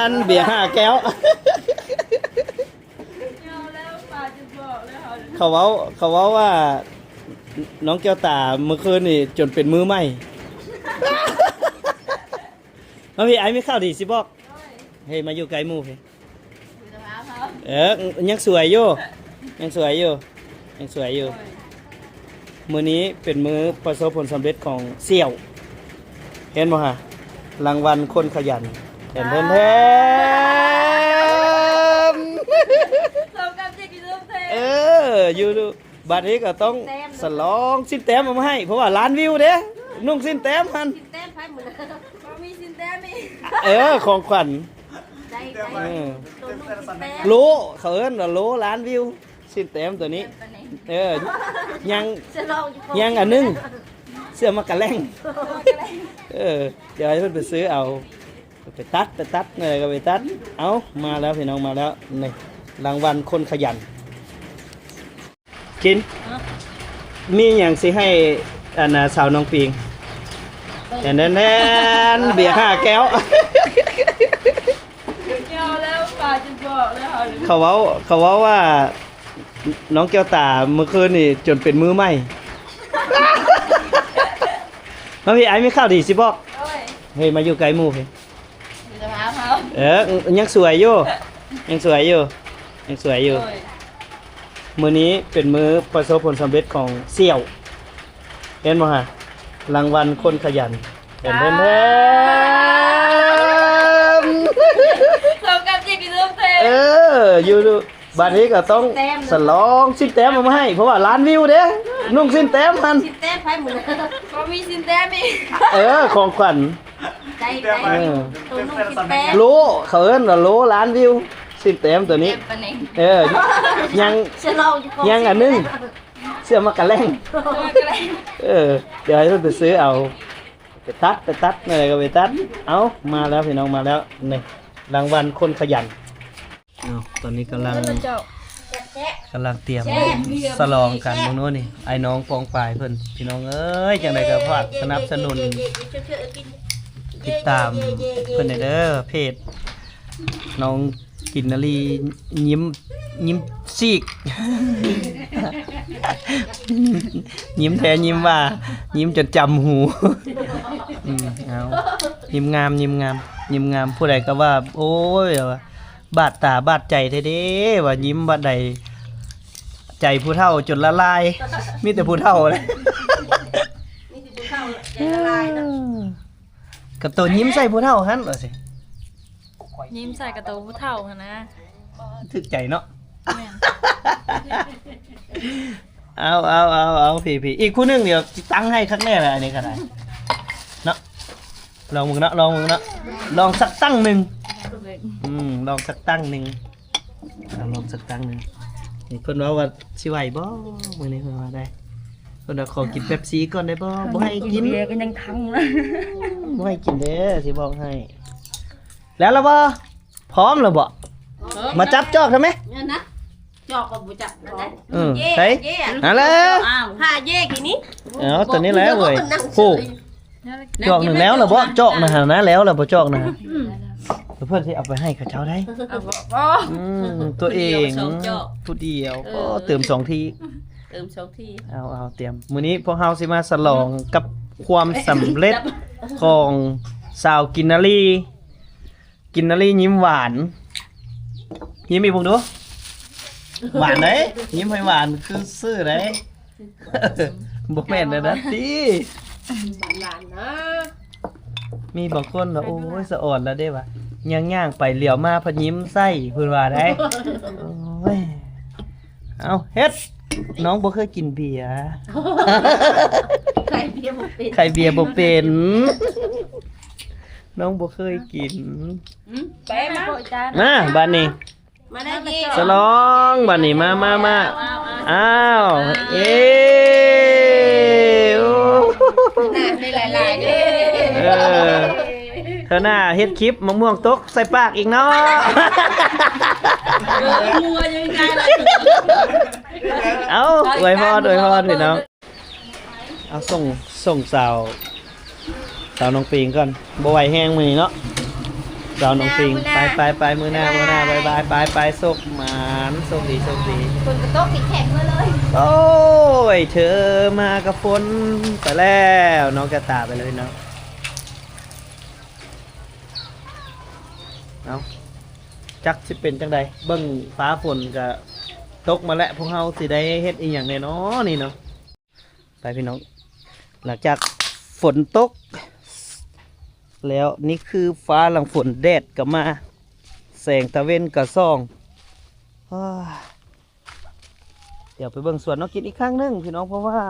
ນໆ ເບຍຫ້າແກ້ວ. ເຂົາເວົ້າ ເຂົາເວົ້າວ່າ ນ້ອງແກ້ວຕາມື້ຄືນນີ້ຈົນເປັນມື້ໃໝ່. ມາພີ່ ອ້າຍມີຂ່າວດີຊິບອກ. ເຮີ້ຍ ມາຢູ່ໃກ້ໝູ່ພີ່. ເອີ ຍັງສວຍຢູ່ ຍັງສວຍຢູ່ ຍັງສວຍຢູ່. ມື້ນີ້ເປັນມື້ປະສົບຜົນສຳເລັດຂອງສ່ຽວ ເຫັນບໍ່ຮະ? ລາງວັນຄົນຂະຫຍັນ ແທນ ແທນ ແທນ. ສົມກັບທີ່ກິນລົມແທ້. ເອີ ຢູ່ ບັດນີ້ກໍຕ້ອງສະຫຼອງ ສິ້ນແຕ້ມເອົາມາໃຫ້ ເພາະວ່າລ້ານວິວເດ້ ນຸ່ງສິ້ນແຕ້ມຫັ້ນ. ສິ້ນແຕ້ມໃຜມື້ນັ້ນ? ບໍ່ມີສິ້ນແຕ້ມອີກ. ເອີ ຂອງຂວັນ ໄດ້ ໄດ້ ເອີ ໂຕນຸ່ງສິ້ນແຕ້ມ ໂລ ເຂົາເອີ້ນວ່າໂລລ້ານວິວ. ສິ້ນແຕ້ມຕົວນີ້ ເອີ ຍັງ ຍັງອັນໜຶ່ງ ເສື້ອໝາກກະແລ້ງ. ເອີ ດຽວໃຫ້ເພິ່ນໄປຊື້ເອົາ ໄປຕັດ ໄປຕັດ ແນວໃດກໍໄປຕັດ. ເອົ້າ ມາແລ້ວພີ່ນ້ອງ ມາແລ້ວ ນີ້ ລາງວັນຄົນຂະຫຍັນ. ກິນ ຮະ? ມີຫຍັງຊິໃຫ້ ອັນນ່າ ສາວນ້ອງປິງ? ແທນໆໆ ເບຍຫ້າແກ້ວ. ເຈົ້າແລ້ວ ປາຈະບອກແລ້ວ ເຂົາເວົ້າ ເຂົາເວົ້າວ່າ ນ້ອງແກ້ວຕາມື້ຄືນນີ້ຈົນເປັນມືໃໝ່. ມາພີ່ ອ້າຍມີຂ່າວດີຊິບອກ. ໂອ້ຍ ເຮີ້ຍ ມາຢູ່ໃກ້ໝູ່ພີ່. ເອີ ຍັງສວຍຢູ່ ຍັງສວຍຢູ່ ຍັງສວຍຢູ່. ໂອ້ຍ ມື້ນີ້ເປັນມື້ປະສົບຜົນສຳເລັດຂອງສ່ຽວ ເຫັນບໍ່ຮະ? ລາງວັນຄົນຂະຫຍັນ. ເດີນ ເດີນ ເດີນ. ສົມກັບຈິດທີ່ເລີ່ມເພງ. ເອີ ຢູ່ ບັດນີ້ກໍຕ້ອງສະຫຼອງ ສິບແຕ້ມເອົາມາໃຫ້ ເພາະວ່າລ້ານວິວເດ້ ນຸ່ງສິບແຕ້ມຫັ້ນ. ສິບແຕ້ມໃຜມື້ນັ້ນ ກໍມີສິບແຕ້ມອີກ. ເອີ ຂອງຂວັນ. ໄດ້ ໄດ້ ເອີ ໂຕນຸ່ງສິບແປດ ໂລ ເຂົາເອີ້ນວ່າໂລລ້ານວິວ ສິບແຕ້ມໂຕນີ້. ເອີ ຍັງ ຍັງອັນໜຶ່ງ ເສື້ອໝາກກະແລ້ງ. ເອີ ດຽວໃຫ້ເພິ່ນໄປຊື້ເອົາ ໄປຕັດ ໄປຕັດ ແນວໃດກໍໄປຕັດ. ເອົາ ມາແລ້ວພີ່ນ້ອງ ມາແລ້ວ ນີ້ ລາງວັນຄົນຂະຫຍັນ. ເນາະ ຕອນນີ້ກຳລັງ ກຳລັງຕຽມສະຫຼອງກັນມື້ນີ້ ອ້າຍນ້ອງປ້ອງປາຍເພິ່ນ. ພີ່ນ້ອງເອີຍ ຈັ່ງໃດກໍຝາກສະໜັບສະໜູນ ຕິດຕາມເພິ່ນແດ່ເດີ ເພຈນ້ອງກິນນາລີ ຍິ້ມ ຍິ້ມຊີກ ຍິ້ມແທ້ຍິ້ມວ່າ ຍິ້ມຈົນຈຳຫູ. ອືມ ເອົາ ຍິ້ມງາມ ຍິ້ມງາມ ຍິ້ມງາມ. ຜູ້ໃດກໍວ່າ ໂອ້ຍ ວ່າ ບາດຕາບາດໃຈແທ້ເດ້ ວ່າຍິ້ມບາດໃດ ໃຈຜູ້ເຖົ້າຈົນລະລາຍ ມີແຕ່ຜູ້ເຖົ້າເລີຍ ມີແຕ່ຜູ້ເຖົ້າໃຈລະລາຍເນາະ. ກະໂຕຍິ້ມໃສ່ຜູ້ເຖົ້າຫັ້ນວ່າຊິ ຍິ້ມໃສ່ກະໂຕຜູ້ເຖົ້າຫັ້ນນະ ຖືກໃຈເນາະ. ແມ່ນ. ເອົາ ເອົາ ເອົາ ເອົາ ພີ້ໆ ອີກຜູ້ໜຶ່ງ ດຽວຕັ້ງໃຫ້ຄັກແນ່ລະ ອັນນີ້ກໍໄດ້ເນາະ. ລອງເບິ່ງເນາະ ລອງເບິ່ງເນາະ ລອງສັກຕັ້ງໜຶ່ງ. ອືມ ລອງສັກຕັ້ງໜຶ່ງ ເອົາ ລອງສັກຕັ້ງໜຶ່ງ. ນີ້ເພິ່ນເວົ້າວ່າຊິໄຫວບໍ່ ມື້ນີ້ເພິ່ນວ່າໄດ້ ເພິ່ນວ່າຂໍກິນເປັບຊີກ່ອນໄດ້ບໍ່ ບໍ່ໃຫ້ກິນ ເບຍກໍຍັງທັງນະ ບໍ່ໃຫ້ກິນເດີ້ ຊິບອກໃຫ້. ແລ້ວລະບໍ່? ພ້ອມແລ້ວບໍ່? ມາຈັບຈອກໄດ້ໄໝ? ນັ້ນນະ ຈອກກໍບໍ່ຈັບ. ເອີ ໃສ່ ຫັ້ນແຫຼະ ອ້າວ ພາເຢກີນີ້. ເອົາ ຕົວນີ້ແຫຼະເວີຍ ໂຫ ຈອກໜຶ່ງແລ້ວລະບໍ່? ຈອກນະຫັ້ນນະ ແລ້ວລະບໍ່? ຈອກນະ ອືມ ເພິ່ນຊິເອົາໄປໃຫ້ເຂົາເຈົ້າໄດ໋. ອືມ ຕົວເອງ ຜູ້ດຽວ ເອີ ໂອ້ ເຕີມສອງທີ ເຕີມສອງທີ. ເອົາ ເອົາ ຕຽມ ມື້ນີ້ພວກເຮົາຊິມາສະຫຼອງກັບຄວາມສຳເລັດຂອງສາວກິນນາລີ. ກິນນາລີຍິ້ມຫວານ ຍິ້ມອີກເບິ່ງດູ ຫວານເດ້ ຍິ້ມໃຫ້ຫວານຄືຊື່ເດ້. ບໍ່ແມ່ນແນວນັ້ນຕິ ຫວານໆ ນະ. ມີບາງຄົນວ່າ ໂອ້ຍ ສະອອນລະເດ້ວ່າ ຍ່າງໆ ໄປຫຼຽວມາພັດຍິ້ມໃສ່ ເພິ່ນວ່າໄດ໋. ໂອ້ຍ ເອົາ ເຮັດ ນ້ອງບໍ່ເຄີຍກິນເບຍ ຂາຍເບຍບໍ່ເປັນ ຂາຍເບຍບໍ່ເປັນ ນ້ອງບໍ່ເຄີຍກິນ. ອືມ ໄປມາ ມາບາດນີ້ ມາໄດ້ເດ ສະຫຼອງບາດນີ້ ມາ ມາ ມາ. ອ້າວ ເອ ໂອ້ ໜ້າໄດ້ຫຼາຍໆ ເດີ ເອີ ເທື່ອໜ້າເຮັດຄລິບ ມະມ່ວງຕົກໃສ່ປາກອີກເນາະ. ເອີ ເອົາ ອວຍພອນ ອວຍພອນພີ່ນ້ອງ. ເອົາ ສົ່ງ ສົ່ງສາວ ສາວນ້ອງປິງກ່ອນ ບໍ່ໄຫວແຮງມື້ນີ້ເນາະ ສາວນ້ອງປິງ. ມື້ໜ້າ ໄປ ໄປ ໄປ ມື້ໜ້າ ມື້ໜ້າ ບາຍບາຍ ໄປ ໄປ ໂຊກໝານ ໂຊກດີ ໂຊກດີ. ຝົນກໍຕົກແຂງໆ ເມືອເລີຍ ໂອ້ຍ ເທີມາກັບຝົນ ໄປແລ້ວ ນ້ອງກະຕາໄປເລີຍເນາະ. ເອົາ ຈັກຊິເປັນຈັ່ງໃດ ເບິ່ງຟ້າຝົນກະຕົກມາແລ້ວ ພວກເຮົາຊິໄດ້ເຮັດອີ່ຫຍັງແດ່ເນາະນີ້ເນາະ. ໄປພີ່ນ້ອງ ຫຼັງຈາກຝົນຕົກແລ້ວ ນີ້ຄືຟ້າຫຼັງຝົນ ແດດກໍມາ ແສງຕາເວັນກໍສ່ອງ. ດຽວໄປເບິ່ງສວນນ້ອງກິນອີກຄັ້ງໜຶ່ງພີ່ນ້ອງ ເພາະວ່າ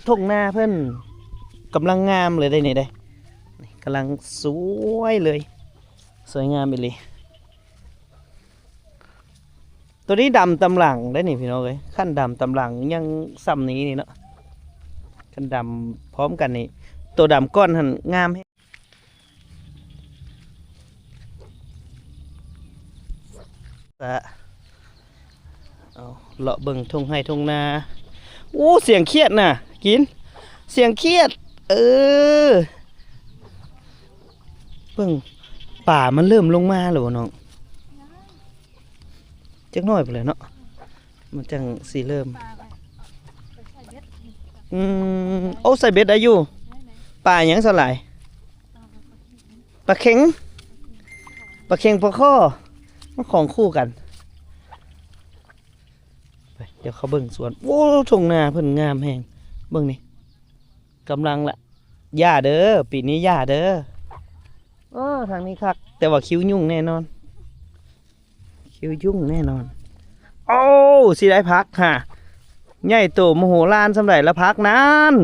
ທົ່ງນາເພິ່ນກຳລັງງາມເລີຍເດ້ນີ້ເດ້ ກຳລັງສວຍເລີຍ ສວຍງາມອີ່ຫຼີ. ໂຕນີ້ດຳຕາມຫຼັງໄດ໋ນີ້ພີ່ນ້ອງເອີຍ ຄັນດຳຕາມຫຼັງຍັງຊ່ຳນີ້ນີ້ເນາະ ຄັນດຳພ້ອມກັນນີ້ ໂຕດຳກ່ອນຫັ້ນງາມແຮງ. ເອົາ ເລາະເບິ່ງທົ່ງໄຮ່ທົ່ງນາ. ໂອ້ ສຽງຂຽດນະ ກິນ ສຽງຂຽດ ເອີ. ເບິ່ງ ປາມັນເລີ່ມລົງມາແລ້ວບໍ່ນ້ອງ? ຈັກໜ້ອຍພຸ້ນແຫຼະເນາະ ມັນຈັ່ງຊິເລີ່ມ. ອືມ ໂອ້ ໃສ່ເບັດໄດ້ຢູ່. ປາຫຍັງສ່ວນຫຼາຍ? ປາເຂັງ ປາເຂັງ ປາຄໍ່ ມັນຂອງຄູ່ກັນ. ໄປ ດຽວເຂົ້າເບິ່ງສວນ. ໂອ້ ທົ່ງນາເພິ່ນງາມແຮງ ເບິ່ງນີ້ ກຳລັງລະ ຢ່າເດີ ປີນີ້ຢ່າເດີ. ເອີ ທາງນີ້ຄັກ ແຕ່ວ່າຄິວຫຍຸ້ງແນ່ນອນ ຄິວຫຍຸ້ງແນ່ນອນ. ໂອ້ ຊິໄດ້ຜັກຫາ ໃຫຍ່ໂຕມະໂຫລານສ່ຳໃດລະຜັກນັ້ນ.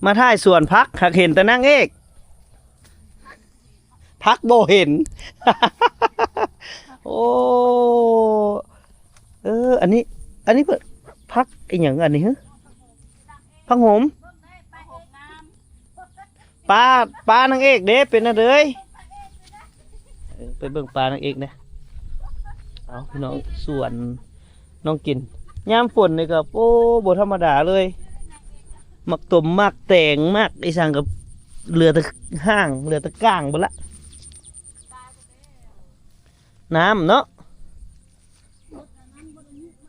ມາຖ່າຍສວນຜັກ ຫາກເຫັນແຕ່ນາງເອກ ຜັກບໍ່ເຫັນ. ໂອ້ ເອີ ອັນນີ້ ອັນນີ້ເພິ່ນ ຜັກອີ່ຫຍັງອັນນີ້ຫື? ຜັກໂຫມ. ປາ ປານາງເອກເດ້ ເປັນແນວໃດ? ເອີ ໄປເບິ່ງປານາງເອກແດ່. ເອົາ ພີ່ນ້ອງ ສວນນ້ອງກິນ ຍາມຝົນນີ້ກໍ ໂອ້ ບໍ່ທຳມະດາເລີຍ. ໝາກຕົມ ໝາກແຕງ ໝາກອີ່ສັງກໍເຫຼືອແຕ່ຮ່າງ ເຫຼືອແຕ່ກ້າງເບິດລະ. ນ້ຳເນາະ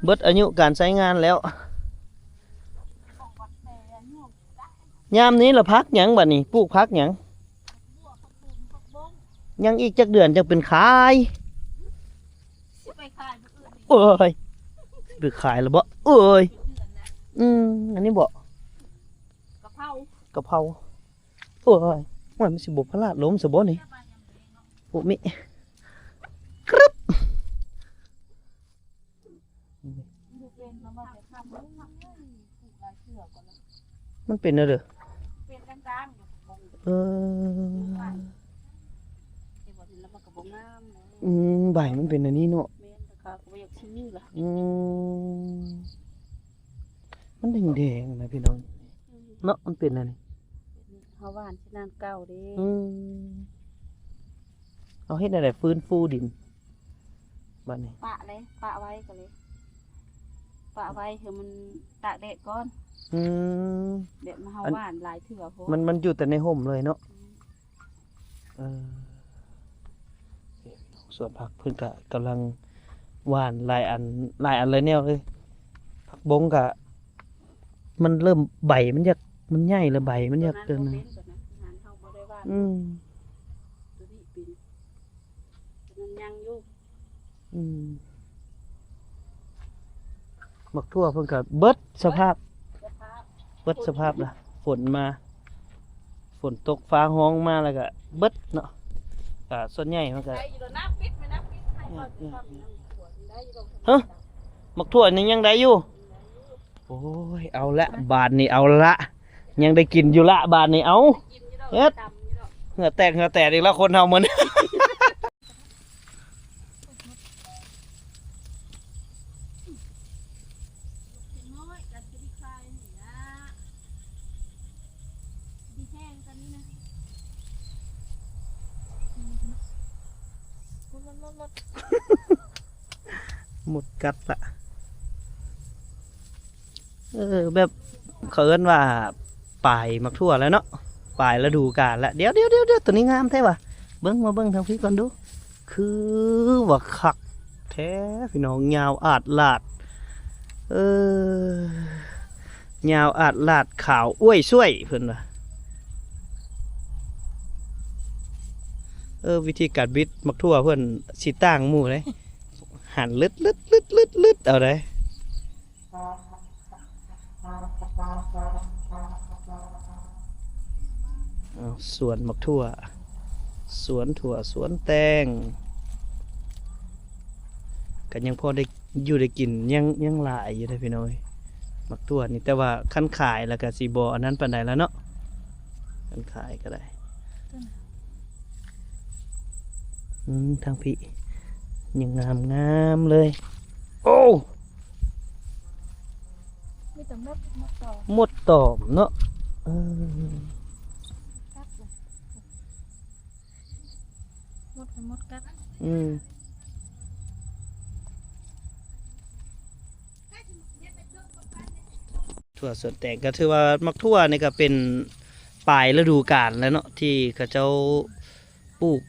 ເບິດອາຍຸການໃຊ້ງານແລ້ວ. ຍາມນີ້ລະຜັກຫຍັງບັດນີ້? ປູກຜັກຫຍັງ? ຍັງອີກຈັກເດືອນຈັ່ງເປັນຂາຍ? ຊິໄປຂາຍມື້ອື່ນນີ້. ໂອ້ຍ ຊິໄປຂາຍລະບໍ? ໂອ້ຍ ອືມ ອັນນີ້ບໍ? ກະເພົາ ກະເພົາ. ໂອ້ຍ ໂອ້ຍ ມັນຊິບໍ່ພະລາດລົ້ມຊະບໍນີ້? ໂອ້ ມິ ກຶບ. ມັນເປັນແນວໃດ? ເປັນກາງໆ ເອີ ແຕ່ວ່າເຫັນແລ້ວມັນກໍບໍ່ງາມເນາະ. ອືມ ໃບມັນເປັນແນວນີ້ເນາະ. ແມ່ນ ລາຄາກໍບໍ່ຢາກຊື້ລະ. ອືມ ມັນແດງໆນະພີ່ນ້ອງ ອືມ ເນາະ ມັນເປັນແນວນີ້. ເຮົາຫວ່ານໃສ່ນານເກົ່າເດ້. ອືມ ເຮົາເຮັດແນວໃດຟື້ນຟູດິນ? ບັດນີ້ປະເລີຍ ປະໄວ້ກໍເລີຍ ປະໄວ້ໃຫ້ມັນຕາກແດດກ່ອນ. ອືມ ແບບເຮົາຫວ່ານຫຼາຍເທື່ອໂພດ ມັນ ມັນຢູ່ແຕ່ໃນຮົ່ມເລີຍເນາະ. ອືມ ເອີ ສວນຜັກເພິ່ນກະກຳລັງຫວ່ານຫຼາຍອັນ ຫຼາຍອັນຫຼາຍແນວເລີຍ. ຜັກບົງກະ ມັນເລີ່ມ ໃບມັນຢາກ ມັນໃຫຍ່ແລ້ວ ໃບມັນຢາກ ໂຕນັ້ນ ອືມ ໂຕນີ້ເປັນ ມັນຍັງຢູ່. ອືມ ໝາກຖົ່ວເພິ່ນກະເບິດສະພາບ ເບິດສະພາບລະ ຝົນມາ ຝົນຕົກຟ້າຮ້ອງມາແລ້ວກະເບິດເນາະ. ກະສ່ວນໃຫຍ່ມັນກະ ຮະ ໝາກຖົ່ວນີ້ຍັງໄດ້ຢູ່. ໂອ້ຍ ເອົາລະ ບາດນີ້ເອົາລະ ຍັງໄດ້ກິນຢູ່ລະ ບາດນີ້. ເອົາ ເຮັດ ເຫື່ອແຕກເຫື່ອແຕກອີກແລ້ວຄົນເຮົາມື້ນີ້. ໝົດກັດລະ. ເອີ ແບບເຂົາເອີ້ນວ່າປາຍໝາກຖົ່ວແລ້ວເນາະ ປາຍລະດູການແລ້ວ. ດຽວໆໆ ໂຕນີ້ງາມແທ້ຫວາ ເບິ່ງ ມາເບິ່ງທາງພີ້ກ່ອນດູ. ຄືວ່າຄັກແທ້ພີ່ນ້ອງ ຍາວອາດລາດ ເອີ ຍາວອາດລາດ ຂາວອ້ວຍຊ່ວຍເພິ່ນວ່າ. ເອີ ວິທີການບິດໝາກຖົ່ວເພິ່ນຊິຕ່າງໝູ່ເດ້ ຫັນລຶດໆໆໆ ເອົາໄດ໋. ອ້າວ ສວນໝາກຖົ່ວ ສວນຖົ່ວ ສວນແຕງ ກໍຍັງພໍໄດ້ຢູ່ໄດ້ກິນ ຍັງ ຍັງຫຼາຍຢູ່ເດ້ພີ່ນ້ອງເອີຍ ໝາກຖົ່ວນີ້. ແຕ່ວ່າຄັນຂາຍແລ້ວກໍຊິບໍ່ອັນນັ້ນປານໃດແລ້ວເນາະ ຄັນຂາຍກໍໄດ້. ອືມ ທາງພີ້ຍັງງາມໆເລີຍ. ໂອ້ ມີແຕ່ມົດ ມົດຕອມ ມົດຕອມເນາະ. ເອີ ມົດ ມົດກັດ. ອືມ. ຖົ່ວສວນແຕງ ກໍຖືວ່າໝາກຖົ່ວນີ້ກໍເປັນປາຍລະດູການແລ້ວເນາະ ທີ່ເຂົາເຈົ້າປູກ.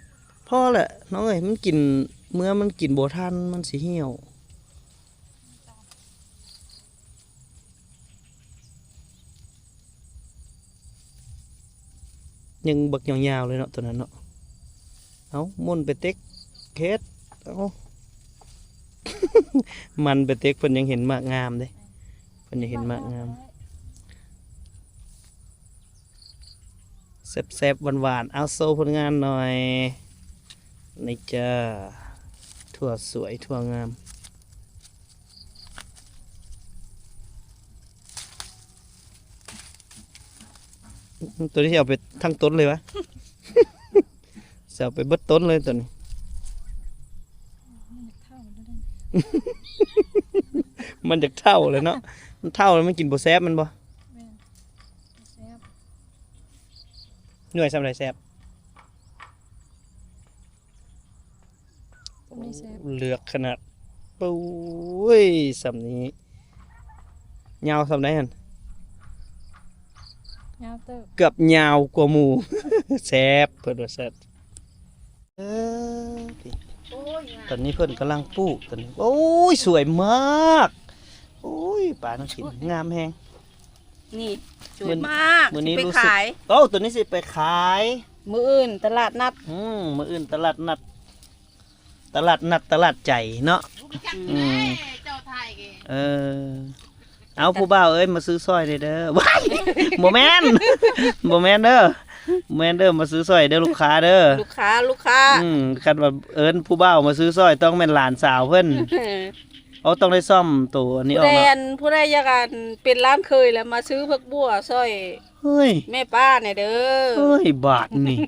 ພໍແຫຼະນ້ອງເອີຍ ມັນກິນ ເມື່ອມັນກິນບໍ່ທັນ ມັນຊິຫ່ຽວ. ຍັງບັກຍາວໆເລີຍເນາະ ຕົວນັ້ນເນາະ. ເອົາ ໝຸ່ນໄປເຕັກເຮັດ ເອົາ ໝັ່ນໄປເຕັກ. ເພິ່ນຍັງເຫັນໝາກງາມເດ້ ເພິ່ນຍັງເຫັນໝາກງາມ. ແຊບໆ ຫວານໆ. ເອົາ ໂຊຜົນງານໜ່ອຍ ນີ້ຈ້າ ຖົ່ວສວຍ ຖົ່ວງາມ. ຕົວນີ້ຊິເອົາໄປທັງຕົ້ນເລີຍວະ? ຊິເອົາໄປເບິດຕົ້ນເລີຍຕົວນີ້. ມັນຢາກເຖົ້າແລ້ວເນາະ ມັນເຖົ້າແລ້ວມັນກິນບໍ່ແຊບແມ່ນບໍ່? ແມ່ນ ບໍ່ແຊບ. ໜ່ວຍສ່ຳໃດແຊບ? ສ່ຳນີ້ແຊບ. ເຫຼືອກຂະໜາດ. ໂອ້ຍ ສ່ຳນີ້ ຍາວສ່ຳໃດຫັ້ນ? ຍາວເຕີບ. ເກືອບຍາວກວ່າໝູ່. ແຊບ ເພິ່ນວ່າແຊບ. ເອີ ໂອ້ຍ ຕອນນີ້ເພິ່ນກຳລັງປູກ ຕອນນີ້. ໂອ້ຍ ສວຍມາກ. ໂອ້ຍ ປານ້ອງກິນ ງາມແຮງ. ນີ້ ສວຍມາກ. ມື້ນີ້ ຊິໄປຂາຍ. ໂອ້ ຕົວນີ້ຊິໄປຂາຍ ມື້ອື່ນຕະຫຼາດນັດ. ອືມ ມື້ອື່ນຕະຫຼາດນັດ ຕະຫຼາດນັດຕະຫຼາດໃຈເນາະ. ອືມ ເຈົ້າຖ່າຍເອງ. ເອີ ເອົາ ຜູ້ບ່າວເອີຍ ມາຊື້ຊ່ອຍແດ່ເດີ. ວ້າຍ ບໍ່ແມ່ນ ບໍ່ແມ່ນເດີ ບໍ່ແມ່ນເດີ ມາຊື້ຊ່ອຍເດີ ລູກຄ້າເດີ ລູກຄ້າ ລູກຄ້າ. ອືມ ຄັນວ່າເອີ້ນຜູ້ບ່າວມາຊື້ຊ່ອຍ ຕ້ອງແມ່ນຫຼານສາວເພິ່ນ. ເອີ ເອົາ ຕ້ອງໄດ້ສ້ອມໂຕອັນນີ້ອອກເນາະ. ຜູ້ໃດ ອັນ ຜູ້ໃດຢາກ ອັນ ເປັນຫຼານເຂີຍແລ້ວມາຊື້ຜັກບົ່ວຊ່ອຍ ເຮີ້ຍ ແມ່ປ້າແດ່ເດີ. ເຮີ້ຍ ບາດນີ້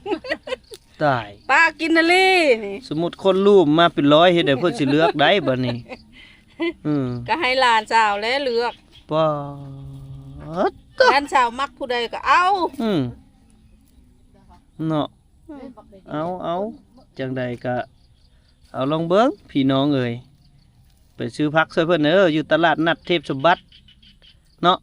ຕາຍ ປ້າກິນນະລີນີ້. ສົມມຸດຄົນລູມມາເປັນຮ້ອຍ ເຮັດໃດເພິ່ນຊິເລືອກໄດ້ບາດນີ້? ອືມ ກໍໃຫ້ຫຼານສາວແຫຼະເລືອກ. ປາດ ຫຼານສາວມັກຜູ້ໃດກໍເອົາ. ອືມ ເນາະ. ເອົາ ເອົາ ຈັ່ງໃດກະເອົາ ລອງເບິ່ງພີ່ນ້ອງເອີຍ. ໄປຊື້ຜັກຊ່ວຍເພິ່ນເດີ ຢູ່ຕະຫຼາດນັດເທບສົມບັດເນາະ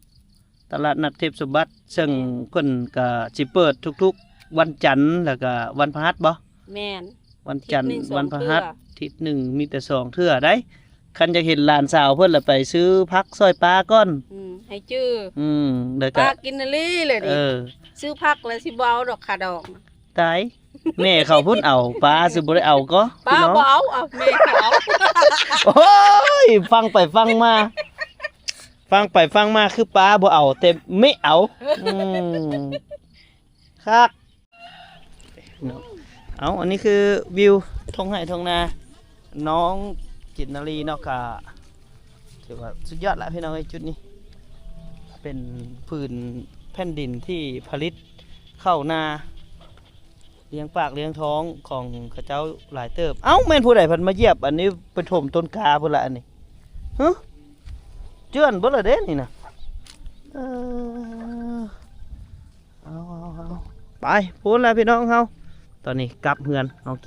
ຕະຫຼາດນັດເທບສົມບັດ ເຊິ່ງເພິ່ນກະຊິເປີດທຸກໆວັນຈັນ ແລ້ວກະວັນພະຫັດບໍ? ແມ່ນ ວັນຈັນ ທິດໜຶ່ງ ວັນພະຫັດ ສອງເທື່ອ ທິດໜຶ່ງມີແຕ່ສອງເທື່ອໃດ໋. ຄັນຢາກເຫັນຫຼານສາວເພິ່ນລະໄປຊື້ຜັກຊ່ອຍປ້າກ່ອນ. ອືມ ໃຫ້ຈື່. ອືມ ແລ້ວກະ ປ້າກິນນະລີເລີຍນີ້. ເອີ ຊື້ຜັກລະຊິບໍ່ເອົາດອກຄ່າດອກ. ຕາຍ ແມ່ເຂົາພຸ້ນເອົາ ປ້າຊິບໍ່ໄດ້ເອົາກໍ ປ້າ ພີ່ນ້ອງ ບໍ່ເອົາ ເອົາແມ່ເຂົາເອົາ. ໂອ້ຍ ຟັງໄປຟັງມາ ຟັງໄປຟັງມາ ຄືປ້າບໍ່ເອົາ ແຕ່ແມ່ເອົາ. ອືມ ຄັກ. ເອົາ ອັນນີ້ຄືວິວທົ່ງໄຮ່ທົ່ງນາ ນ້ອງກິນນາລີເນາະ ກະຖືວ່າສຸດຍອດລະພີ່ນ້ອງເອີຍ. ຈຸດນີ້ເປັນຜືນແຜ່ນດິນທີ່ຜະລິດເຂົ້ານາ ລ້ຽງປາກລ້ຽງທ້ອງຂອງເຂົາເຈົ້າຫຼາຍເຕີບ. ເອົ້າ ແມ່ນຜູ້ໃດພັດມາຢຽບອັນນີ້ ໄປຖົມຕົ້ນກາພຸ້ນລະອັນນີ້? ຮະ ເຈື່ອນເບິດລະເດ້ນີ້ນະ. ເອີ ເອົາ ເອົາ ເອົາ ໄປພຸ້ນລະພີ່ນ້ອງເຮົາ. ຕອນນີ້ກັບເຮືອນເຮົາກິນ